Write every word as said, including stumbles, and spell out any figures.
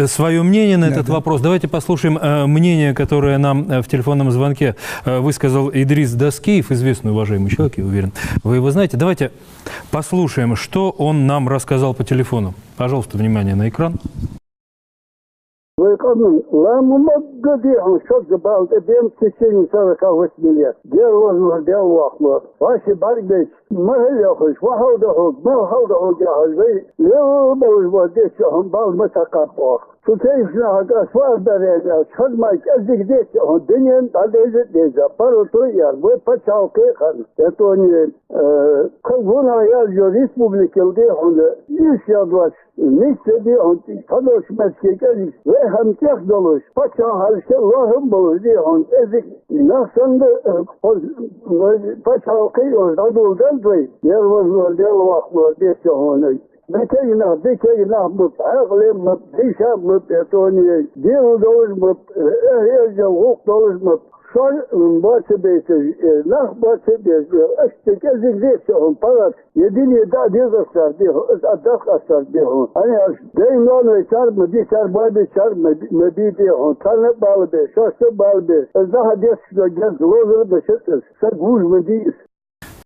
свое мнение на этот вопрос. Давайте послушаем э, мнение, которое нам э, в телефонном звонке э, высказал Идрис Доскиев, известный, уважаемый человек, я уверен, вы его знаете. Давайте послушаем, что он нам рассказал по телефону. Пожалуйста, внимание на экран. Вай къаман ла ма могга, дий хьона, шозза бала тӀа бен, в течение сорока восьми лет. Дера возлур, Даьла вахлур. Вай ши бӀарг бейт. Ма хьал яхаш, ва хьал да хьога, ма хьал да хьога яхаш, вай лел болаш ба, деций хьона, бала ма ца кхаб оаха. Цу тайпа нахага ас ваӀаз дар аьнна, ас хӀанз мара кӀезига, деций хьона, дунен тӀа деза, деза, паргӀато яр, вай паччахьалкхе хана. Это они, э, как бы на я же республики, дий хьона, иш я двадцать. Мишта, дий хьона, цхьа долча метте кӀезига вай хӀама тӀех долаш, паччахьалкхе лоархӀам болаш, дий хьона, кӀезига нах санна, э, паччахьалкхе йолаш дӀадоладаьд вай, Даьла возлур, Даьла вахлур, деций хьона. ДикагӀа нах, дикагӀа нах ба, хьаькъале ба, дийша ба, это они, дин долаш ба, э, э, э, гӀулакх долаш ба. Шоаш, м, боацабайташ, э, нах боацабеш, э, иштта кӀезига, деций хьона, палат, е дин, е дӀа дезаш цар, дий хьона, из а дах а цар, дий хьона. Ани аш, дай ноаной цар ма дий, цар бабий цар ма би, ма бий, дий хьона. Царна а бала бе, шоашта а бала бе. Из даха деций хьона герз лозар ба шоаш, саг вуж ма дий из.